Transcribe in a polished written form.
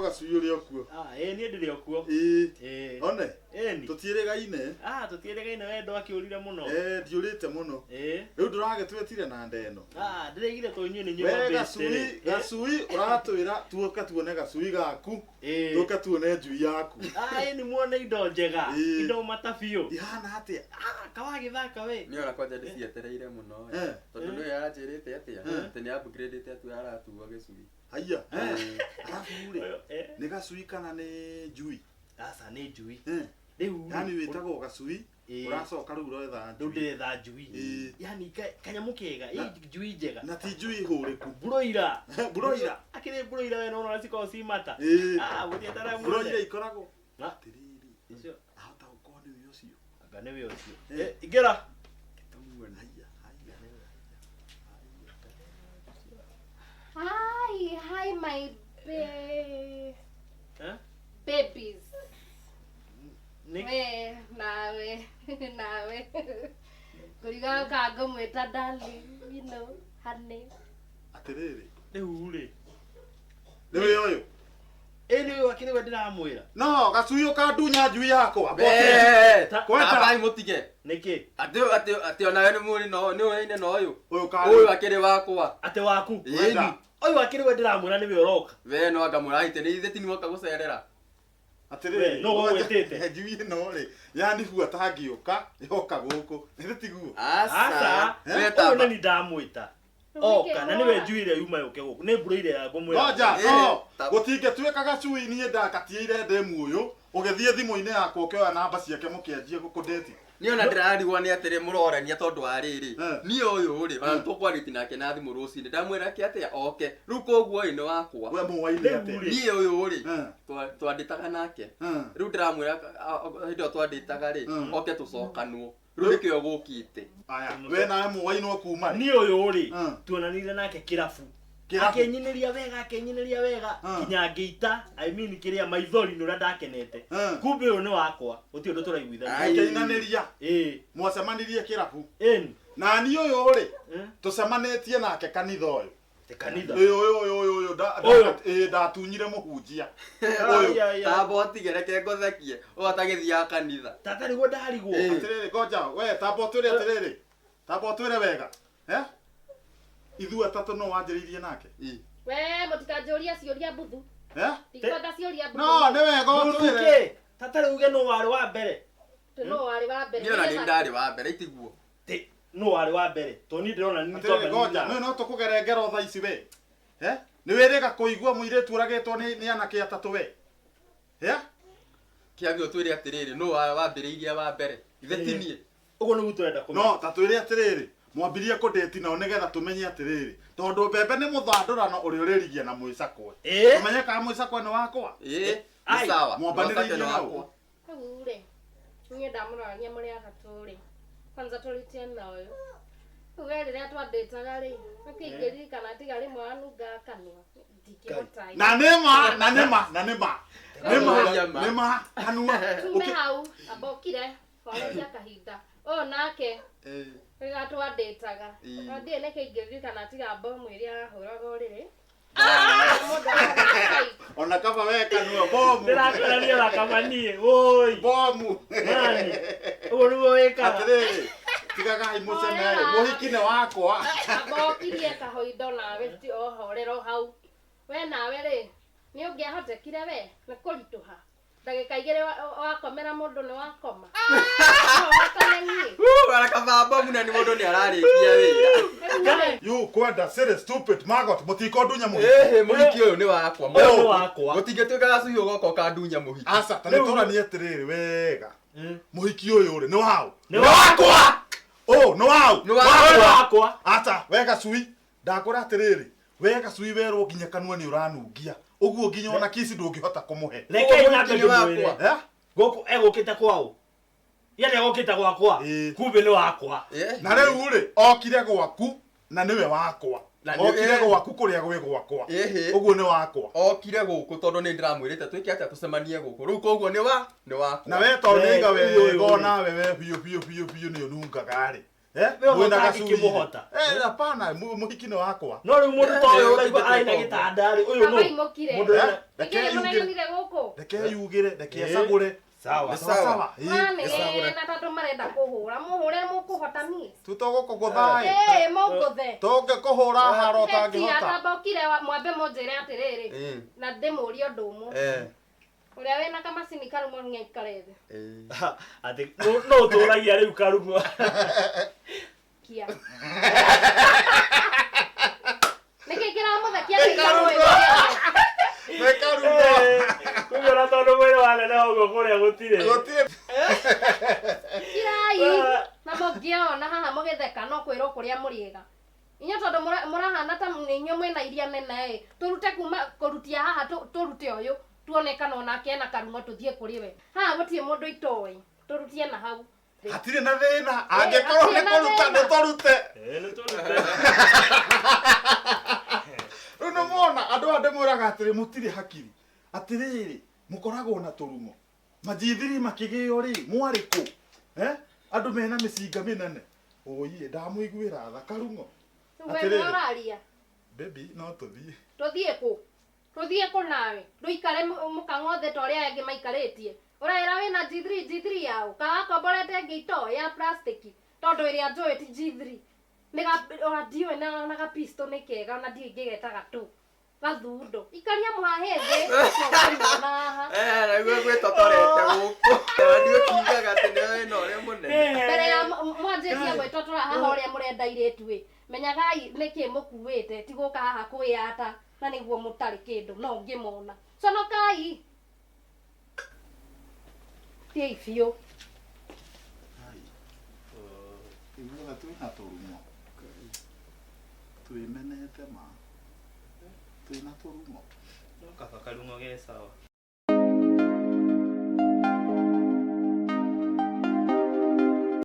Gacui ũrĩ o kuo. Ah, ĩĩ niĩ ndĩrĩ o kuo. Ĩĩ. Ĩĩ. One. Ĩni. Tũtiĩrĩgaine. Ah, tũtiĩrĩgaine we ndwakĩũrire mũno. Eh, ndiũrĩte mũno. Ĩĩ. Rĩu ndũragĩtwĩtire na ndeno. Ah, ndĩraigire to inyuĩ nĩ inyuĩ We mwambĩte gacui, rĩ. gacui ũratwĩra tuoke tuone gacui gaku. Ĩĩ. Tuoke tuone njui yaku. Ah, ĩĩ nĩ muone indo njega. Ĩĩ. Indo mata biũ. Ihana atĩa? Ah, kawagĩthaka we. Niĩ ona kwanja ndĩcietereire mũno Eh. tondũ nĩwe aranjĩrĩte atĩa Eh. atĩ nĩ upgrade atu aratuo gĩcui. Haiya. Eh. Arabu rĩ, Ũyũ, eh. nĩ gacui kana nĩ njui? Aca nĩ njui. Eh. Rĩu. Yaani wĩtagwo gacui, Ĩĩ. ũracoka rĩu ũretha Rĩu njui. ndĩretha njui. Ĩĩ. Yaani kanyamũ kega, ĩ njui njega. Na ti njui hũrĩku. Mburoira. Mburoira. Akĩrĩ mburoira we nona cikoragwo ci mata. Ĩĩ. Ah, mũtietara Mburoira ikoragwo. Na. Atĩrĩrĩ. Ũcio. Ahota gũkorwo nĩwe ũcio. Anga nĩwe ũcio. Eh. Eh, ingĩra. Haiya, haiya. Hi, hi my Eh? babies. Nĩ We, nawe, nawe. Ngũriga ka ngũmwĩta darling, you know, honey. Atĩrĩrĩ. rĩu rĩ. Nĩwe ũyũ. Ĩ nĩ ũyũ akĩrĩ we ndĩramwĩra. No, gacui ũkandunya njui yakwa. Wee, Kwenda. tambai mũtige. Nĩkĩ? Atĩ atĩ atĩ onawe nĩ mũrĩ no nĩ ũraine na ũyũ. Ũyũ Ũyũ karĩ. akĩrĩ wakwa. Atĩ waku. Ĩni. Ũyũ akĩrĩ we ndĩramwĩra nĩwe ũroka. We no anga mũrahĩte nĩ ithe ti nĩwoka gũcerera. Atĩrĩrĩ. We, no ũgwĩtĩte. Njui ĩno rĩ, yani bua tangĩũka, yoka gũkũ. Nĩ tiguo? Aca. We Ũyũ tamba. nĩ ni ndamwĩta. Oka na nĩwe njui ĩrĩa yuma yũke gũkũ. Nĩ mbura ĩrĩa ngũmwĩra. Ngoja, Eh, no. Gũtingĩtuĩka gacui niĩ ndakatiĩire ndĩ muoyo, ũgĩthiĩ thimũ-inĩ yakwa ũkĩoya namba ciake mũkĩanjia gũkũndĩti. Niĩ ona ndĩrarigwo nĩ atĩrĩ mũrorania tondũ wa rĩrĩ. Eh. Niĩ ũyũ rĩ, ona tũkwarĩtie nake na thimũ rũcinĩ ndamwĩra kĩ atĩa oke. Rĩu koguo ĩ nĩ wakwa. We mũwaine Rĩu atĩa? rĩ. Niĩ ũyũ rĩ, Eh. twandĩtaga nake. Eh. Rĩu ndĩramwĩra hĩndĩ ĩyo twandĩtaga rĩ, oke tũcokanwo. Rĩu nĩkĩo gũkĩte. Aya, we nawe mũwainwo kuma rĩ? Niĩ ũyũ rĩ, Mm. tuonanire nake kĩrabu. Kĩrabu. Akĩnyinĩria wega, akĩnyinĩria wega Mm. nginya ngĩita, I mean kĩrĩa maithori nĩ ũrĩa ndakenete. Mm. Kumbe ũyũ nĩ wakwa, gũtirĩ ũndũ tũraiguithania. Ai. Mũkĩinanĩria. Ĩĩ, Mwacemanirie kĩrabu. ĩni. Na niĩ ũyũ rĩ, Eh? tũcemanĩtie nake kanitha ũyũ. Te kanitha. Ũyũ ũyũ ũyũ ũyũ ũyũ Ũyũ. ĩĩ ndatunyire mũhunjia. Ai, Ũyũ. ai, ai. Tamba ũtige reke ngũthekie. Ũyũ atagĩthiaga kanitha. Tata nĩguo ndarigwo. Ĩĩ. Atĩrĩrĩ, ngoja, we tamba ũtwĩre atĩrĩrĩ. Tamba ũtwĩre wega. Eh? Ithuĩ atatũ no wanjĩrĩirie nake. Ĩ. We, mũtikanjũrie ciũria mbuthu. Eh? Ndikwenda ciũria mbuthu. No, nĩ wega ũtwĩre. Mũthuke. Tata rĩu uge nũ warĩ wa mbere. Nũ warĩ wa mbere. Niĩ ona nĩ ndarĩ wa mbere itiguo. Te nũ warĩ wa mbere. Tondũ niĩ ndĩrona nĩ Atĩrĩrĩ, ngoja, nĩ no tũkũgere ngero thaa ici we. Eh? Nĩ wĩrĩga kũigua mũirĩtu ũragĩtwo nĩ nĩ anake atatũ we. Eh? Kĩambi ũtwĩre atĩrĩrĩ, nũ wambĩrĩirie wa mbere? Ithe ti niĩ. Ũguo nĩguo tũrenda kũmenya. No, ta twĩre atĩrĩrĩ, mwambirie kũndĩti nao nĩgetha tũmenye atĩrĩrĩ, tondũ mbembe nĩ mũthandũrano ũrĩa ũrĩrigia na mwĩcakwe. Ĩĩ. Tũmenye kana mwĩcakwe nĩ wakwa. Ĩ, nĩ Ai. sawa. Mwambanĩrĩirie Nĩ nao. wakwa. Rĩu rĩ, niĩ ndamũrorania mũrĩ atatũ rĩ, kwanza tũrĩtie na ũyũ. Rĩu we rĩrĩa twandĩtaga rĩ, nĩkĩ ingĩririkana tiga rĩmwe wanungaga kanua, ndingĩhota. Na nĩ ma, na nĩ ma, na nĩ ma. Nĩ ma, Kwaria ma. nĩ ma, kanua. Tume hau, amba ũkire, horeria kahinda. Ũyũ nake, Ĩ. rĩrĩa twandĩtaga, Ĩ. na ndiũĩ nĩkĩ ingĩririkana tiga mbomu ĩrĩa ahũraga ũrĩrĩ. Mũndũ ararĩ Ona kaba we kanua, bomu. Ndĩrakorania na kaba niĩ. Woi. Bomu. Mani. Ũguo nĩguo wĩkaga. Atĩrĩrĩ, tigagai mũcene, Horera. mũhiki nĩ wakwa. amba ũkirie kahoindo nawe ti ohorera o hau we nawe rĩ nĩ ũngĩahotekire we nĩ kũritũha ndagĩka igĩrĩ wakomera mũndũ nĩ wakoma No ũhotane niĩ Wuu, ona kaba bomu na nĩ mũndũ nĩ ararĩkia wĩra. Rĩu rĩ, You kwenda silly stupid maggot mũtikondunya mũhiki. Ĩhĩ, mũhiki ũyũ nĩ wakwa. Ũyũ nĩ wakwa. Gũtingĩtuĩka gacui ũgoka ũkandunya mũhiki. Aca, ta nĩ tũranie atĩrĩrĩ wega. Mũhiki ũyũ rĩ, nĩ waũ? Nĩ wakwa. Ũ, nĩ waũ? Nĩ Ũyũ wakwa. nĩ wakwa. Aca, we gacui, ndakwĩra atĩrĩrĩ, we gacui werwo nginya kanua nĩ ũranungia. Ũguo nginya ona kici ndũngĩhota kũmũhe. Rekei Ũyũ nyambe mũhiki nĩ ndĩmwĩre. wakwa. Eh? Gũkũ egũkĩte kwaũ. Yani egũkĩte gwakwa. Ĩĩ. Kumbe nĩ wakwa. Ĩ. Na rĩu rĩ, okire gwaku na nĩwe wakwa. Na nĩ- Okire ĩ. gwaku kũrĩa gwĩ gwakwa. Ĩhĩ. Ũguo nĩ wakwa. Okire gũkũ tondũ nĩ ndĩramwĩrĩte twĩke atĩa tũcemanie gũkũ. Rĩu koguo nĩ wa nĩ wakwa. Na we tondũ We, nĩiga ũyũ, ũyũ, wega ũyũ. onawe we biũ biũ biũ biũ nĩ ũnungaga rĩ. Eh, We mwĩna ũtangĩkĩmũhota. gacuri. Eh, hapana, mũhiki nĩ wakwa. No rĩu mũndũ ta ũyũ ũraigua Eh, arĩ na gĩtanda rĩ, ũyũ Kaba nũ? imũkire. Mũndũ Eh, wĩna- reke Nĩkĩĩ yugĩre, mũneganire gũkũ? reke yugĩre, reke Eh. acagũre. Sawa. Nĩ Sawa sawa. Ĩ, Manegena na tondũ marenda kũhũra mũhũre mũkũhota niĩ. Tũtũgũkũgũtha ĩ. Ĩĩ mũngũthe. Tũngĩkũhũra haro Hetia ũtangĩhota. tamba ũkire mwambe mũnjĩre atĩrĩrĩ Eh. na ndĩmũrie ũndũ ũmwe. Eh. Ũrĩa wĩna kamacini karumwo nĩ aikare thĩ. Eh. Atĩ no ũtũragia rĩu karumwo. Kia. Nĩkĩ kĩramũthekia nĩ kamwĩrĩ? Nĩ karumwo. Kumbe ona tondũ mwĩrĩ waneneha ũguo kũrĩa gũtirĩ. Gũtirĩ. Kirai na mũngĩona haha mũgĩtheka no kwĩrwo kũrĩa mũrĩega. Inyuĩ tondũ mũrahana ta nĩ inyuĩ mwĩna iria nene ĩ, tũrute kuma kũrutia haha tũrute ũyũ tuone kana onake ena karung'o tũthiĩ kũrĩ we. Haha gũtirĩ mũndũ itoĩ, tũrutie na hau. Hatirĩ na thĩna. Angĩkorwo hatirĩ nĩ na kũruta thĩna. nĩ tũrute. Eh, nĩ tũrute. Rĩu nĩ muona andũ aya ndĩmwĩraga atĩrĩ mũtirĩ hakiri. Atĩrĩrĩ, mũkoragwo na tũrung'o. Majithiri makĩgĩo rĩ, mwarĩ kũ? Eh? Andũ mena mĩcinga mĩnene. Ũiĩ, ndamũiguĩra tha karung'o. We nĩwe Atĩrĩrĩ. ũraria. Baby, no tũthiĩ. Tũthiĩ kũ? Tũthiĩ kũ nawe? Ndũikare mũkang'othe ta ũrĩa angĩ maikarĩtie. Ũraĩra wĩna G3 G3 yaũ? Kawakomborete ĩngĩ itoĩ ya plastic tondũ ĩrĩa njũĩ ti G3. Nĩ ga ona ndiũĩ na ga pistol nĩ kega ona ndiũĩ ingĩgetaga tũ. Gathundo. Ikaria mũhahe thĩ. No ũkũmuona haha. Eh, naguo gwĩtotorete gũkũ. Ndiũ kiugaga atĩ nĩwe wĩna ũrĩa mũnene. Mbere ya mwanjĩtie gwĩtotora haha ũrĩa mũrenda airĩtu ĩ. Menyagai nĩkĩ mũkuĩte ti gũka haha kwĩyata na nĩguo mũtarĩ kĩndũ no ngĩmona. Conokai. Thiĩi biũ. Ithuothe twĩna tũrung'o. Twĩmenete ma. Twĩna tũrung'o. No kaba karung'o ge sawa.